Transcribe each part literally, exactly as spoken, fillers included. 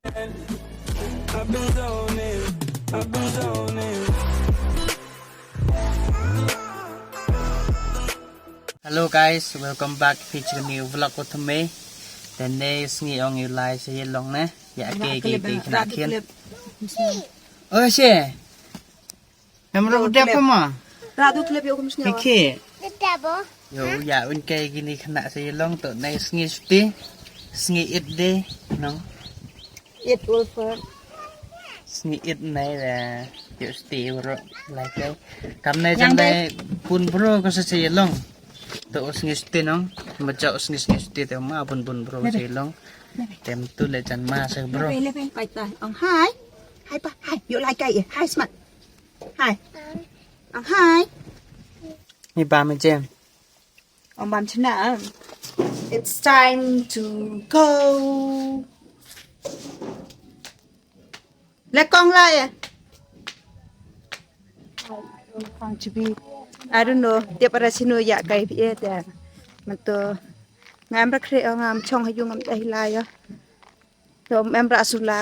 I've been zoning, I've been zoning. Hello guys, welcome back to the new vlog of me. Te ne sngi ong ïa u lai sha ïalong ne. Ïa ke ke ke khynnah khian. Oh she. Em ro dep ma. Ra du klep ïa u kum sngi. Ke ke. Yo, ïa un ke kine khynnah sha ïalong to ne sngi shuti. Sngi Eid Day, no. Eid Ulfa. Sngi Eid nai da ïoh shuti ïa u ro lai kai. Kam nai jang dai pun bro ko sa sha ïalong. To u sngi shuti nong. Ma jauh sngi sngi shuti te ma bun bun bro sha ïalong. Tem tu le jan ma sa bro. Lepe lepe kai ta. Ong hai. Hai pa hai. Ïoh lai kai eh. Hai smat. Hai. Ong hai. Ni ba ma jem. Ong bam chna. It's time to go. Le kong la ya. I don't know. Dia para sinu ya kai bi eh dia. Manto ngam rakre ngam chong hayu ngam dai la ya. To em ra sula.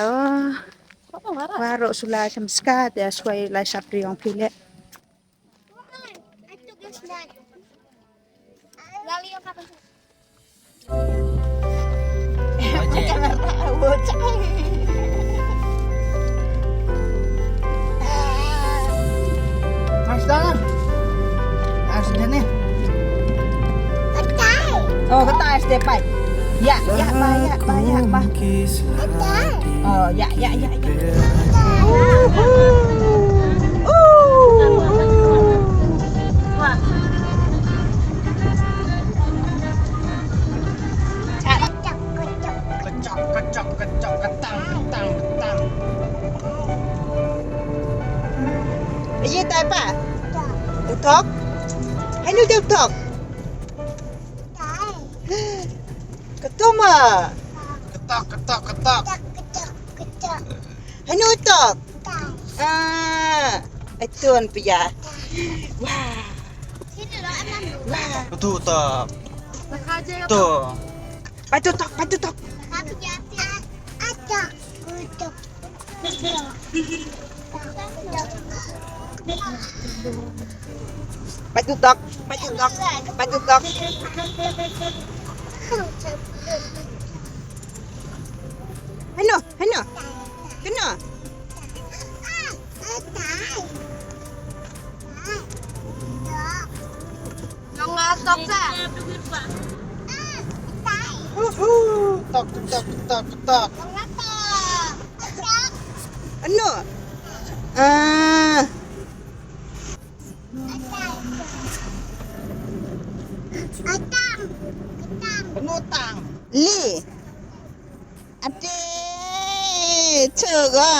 Wa ro sula cham ska dia swai lai sap riong pile. Oh, kata step pai. Ya, ya, ba, ya, ba, ya, ba. Oh, ya, ya, ya, ya. Kecok, kecok, kecok, ketang, ketang, ketang. Aye tai pa. Utok. Hai nu te utok. Ketoma. Ketok, ketok, ketok. Hanu tok. Ah, atun pia. Wah. Wah. Betul tok. Tu. Patu tok, patu tok. Patu tok, patu tok, patu tok. Hano, hano. Hano. Nong nga tok sa. Uhu, tok, tok, tok, tok. Ano? Ah. Ano tang? Li. Ate, cheu ga,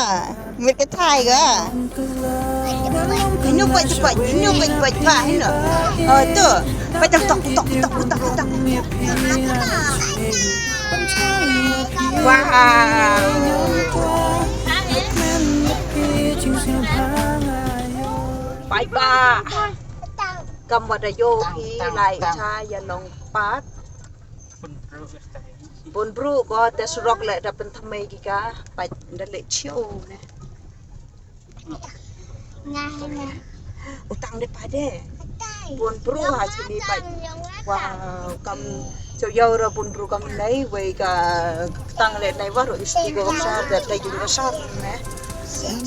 mit ka thai ga. Hino bai bai, hino bai bai pa, hino. Oh, tu. Bai tok tok tok tok tok tok. Wow. Bye bye. Kam wa da ïoh hi lai cha ïa long pat. Bun bru ko te surok le da pynthymmai ki ka pait da le chiu ne. Nga nga. Utang de pade. Bun bru ha chini pait. Wow, kam cho yau ra bun bru kam nei wei ka tang le nei wa ro isti ko sar da dai ju sar ne.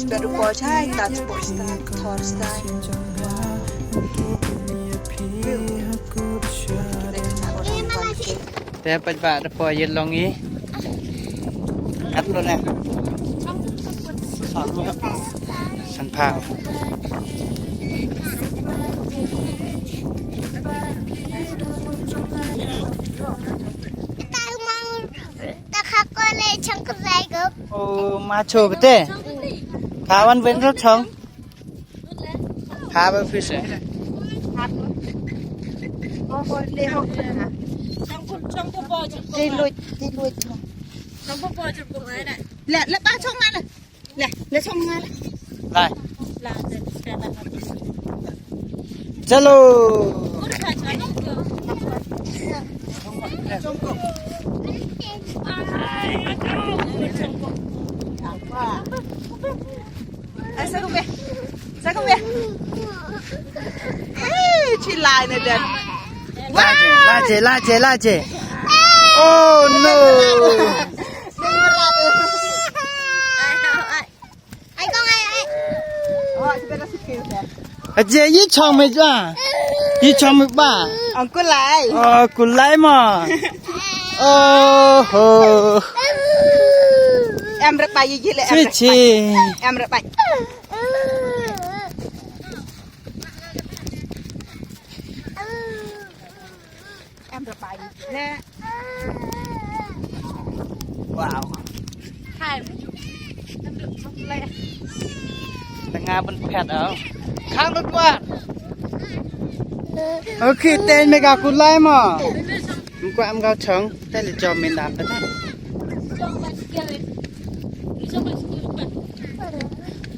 Spedu ko chai ta sports ta thor sta. Te pat ba da po ïa long i. At lo ne. San pha. O ma cho bete. Ka wan wen ro chong. Haba fish eh. Ti luit, ti luit. Le, le ba chong ma le. Le, le chong ma le. Lai. Chalo. Chong ko. Laje, laje, laje, laje. Oh no. Aje, yi chong me ja. Yi chong me ba. Ong kulai. Oh, kulai mo. Oh ho. Em rep ba yi le. Chi chi. Em rep ba. Em rep ba yi le. Wow. Hai. Tanga ban phet au. Khang lut wa. Okay, ten me ga kulai mo. Mko am ga chong, te le jom min dam ta.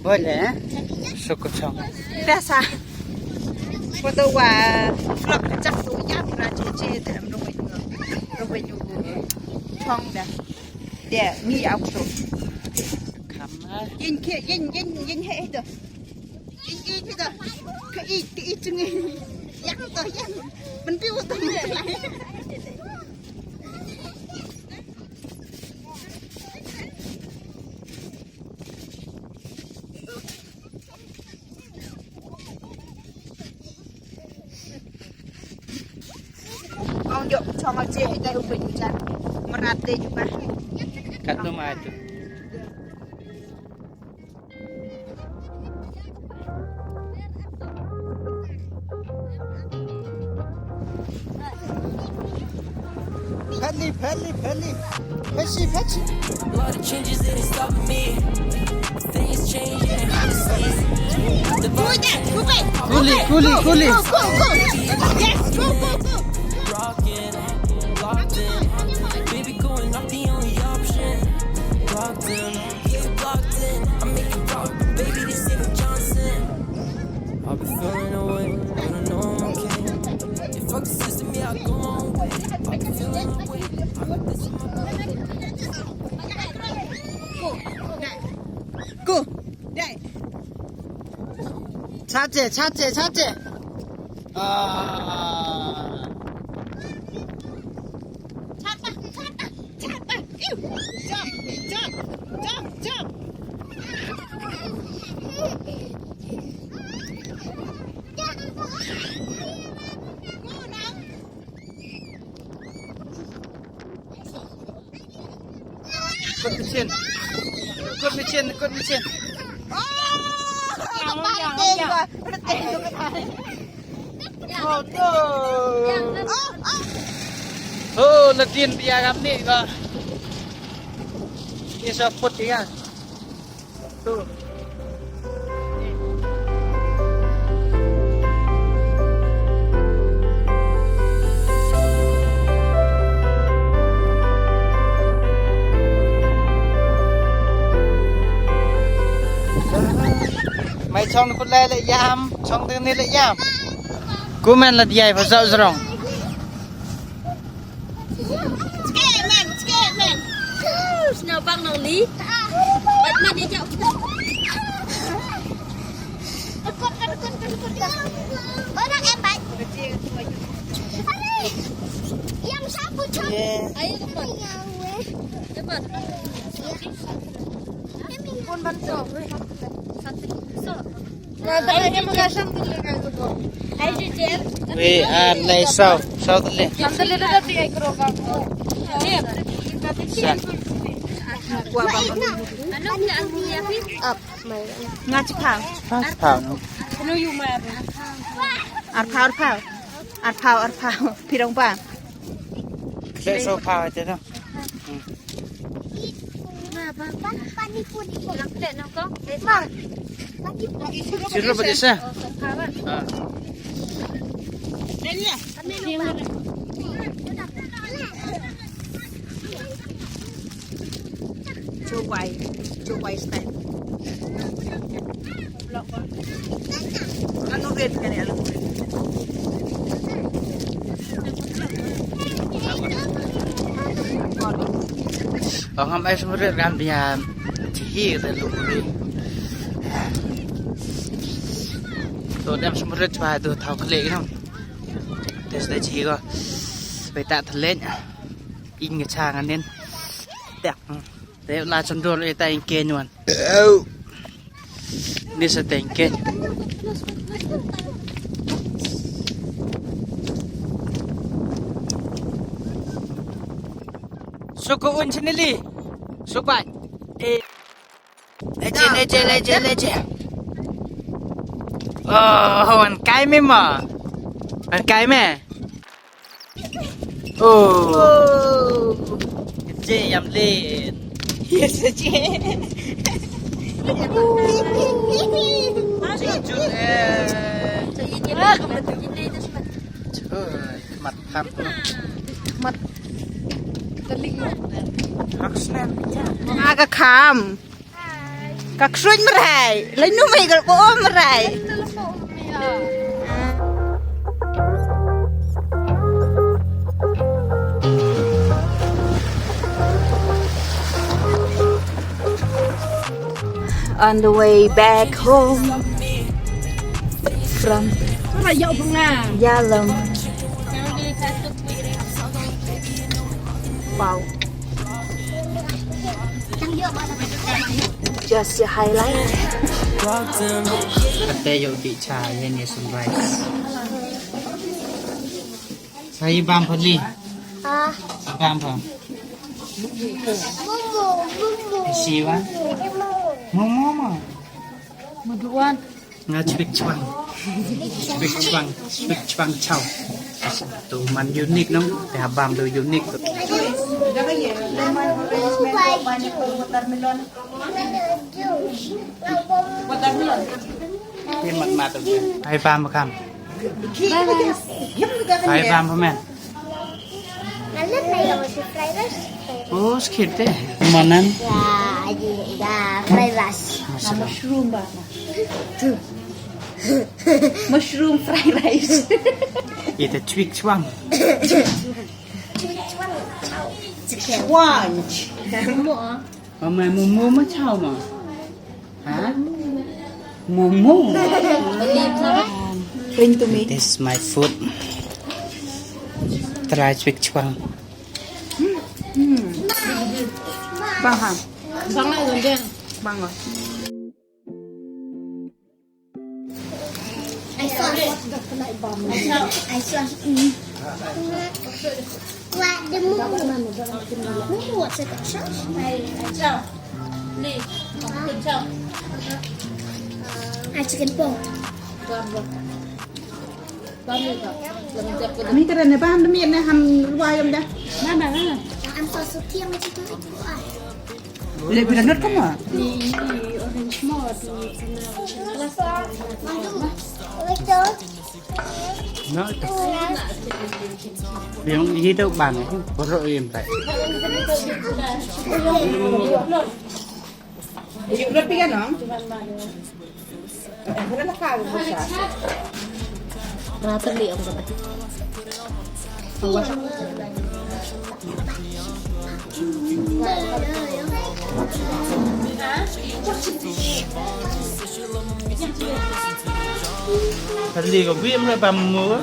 Boleh, eh? Suku chong. Biasa. Foto wa vlog chak tu ya mira che che te am roi roi chong da. Dia ni au tu. Kamar. Yin ke yin yin yin he tu. Yin yin he tu. Ke i ke i chung yin. Yang tu yang. Men piu tu. Ong jok chong aje dai u pynjan. Merat dei juga. Kat tu mah tu. Peli, peli, peli. Pesi, pesi. A lot of changes, it ain't stopping me. Things changing, I can see. Kuli, kuli, kuli. Go, go, go. Yes, go, go, go. Locked in, locked in. Baby, going up the only option. Locked in, yeah, locked in. I'm making rock, baby, this ain't no Johnson. I've been feeling away, but I know I'm okay. You fuck the system, yeah, I go my own way. I've been feeling away. I got this in my blood. Go, dai. Go, dai. Chache, chache, chache. Ah. Chapa, chapa, chapa. Ew. Jump, jump, jump, jump. Go now. Kut mechin. Kut mechin, kut mechin. Oh, yang, yang, yang. Oh, tu. Oh, oh. Oh, ladin dia kami ko. Ni sa put dia. Tu. Mai chong kut lai le yam, chong ding ni le yam. Kumen la diai pa zau zrong. Chke men, chke men. Snow bang nong ni. Bat man ni jau. Kot, kot, kot, kot, kot. Orang em bai. Yang sapu chong. Ayo kot. Kot. Pun ban so. Satu. So. We are nai saw, saw tylli. Sa. Nga chiphaw. Chiphaw, chiphaw, no. Arphaw, arphaw. Arphaw, arphaw. Phi dang ba. Khleh saw phaw te no. Sirlo ba disa. Ah. Jowai, Jowai style. Anu red kane alu. Ong ham ai sumrit kan bian. Chihi kata lu ri. To dem sumrit chwa tu thaw klik kan. Yes, da chi ko. Bai ta thlen. In nga cha ngan nen. Tak. Te la chon dor ita in ken wan. Ni sa teng ken. Suku un chinili. Subai. Eh. Leche, leche, leche, leche. Oh, wan kai me ma. Wan kai me. Oh. Leche yam le. Yes, leche. Mat kham. Mat. Hak snem. Aga kham. Ka khrun mrai, lai nu mai gal po mrai. On the way back home from Yalam. Wow. Just a highlight. Te yo di cha yen ye sunrise. Sa yi bam pali. Ah. Bam pam. Mumu, mumu. Siwa. Mumu ma. Maduan. Nga chwik chwang. Chwik chwang. Chwik chwang chow. Tu man unique nong. Te habam tu unique tu. Te mat mat tu. Hai bam kam. Hai bam men. Oh, skit deh. Manan? Ya, aji, ya, fried rice. Masya Allah. Mushroom ba. Mushroom fried rice. Ita chwik chwang. Chwik chwang. Chwang. Mama, mumu ma chow ma. Ha? Momo. Bring to me. This is my food. Try chwik chwang. Hmm. Bang ha. Bang ha, bang. Bang ha. I saw. I saw. Mm. What the moon? Moon, what's it? I chicken pork. Ani ka ne ba ham demi ne ham ruwa yam da. Na na na. I'm so so kiang chicken. Leh phi la nut kumno? Di, di orange mo, di tuna. Nut. Yang itu bang, baru yang tak. Yung nut phi ka nong? Rata li ong kata. Pali ko bi mra pam mo.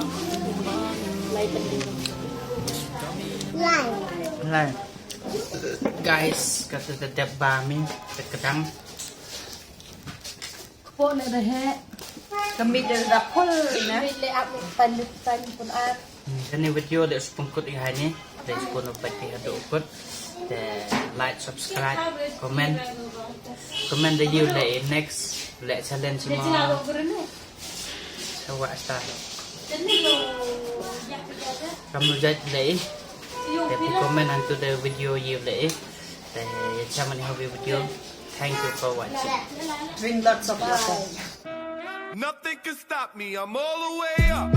Lai. Lai. Guys, kata tetep bami, teketang. Kpok ne da he. Kami da da pul ne. Kami le ap tan tan pun ap. Kane video da spun kut i hani. Da spun upat i hadu kut. Da like, subscribe, comment. Comment da you le next le challenge mo. Sawa sta. Kamu judge le. Da comment onto the video you le. Da ya chaman hawi video. Thank you for watching. Drink lots of water. Nothing can stop me, I'm all the way up.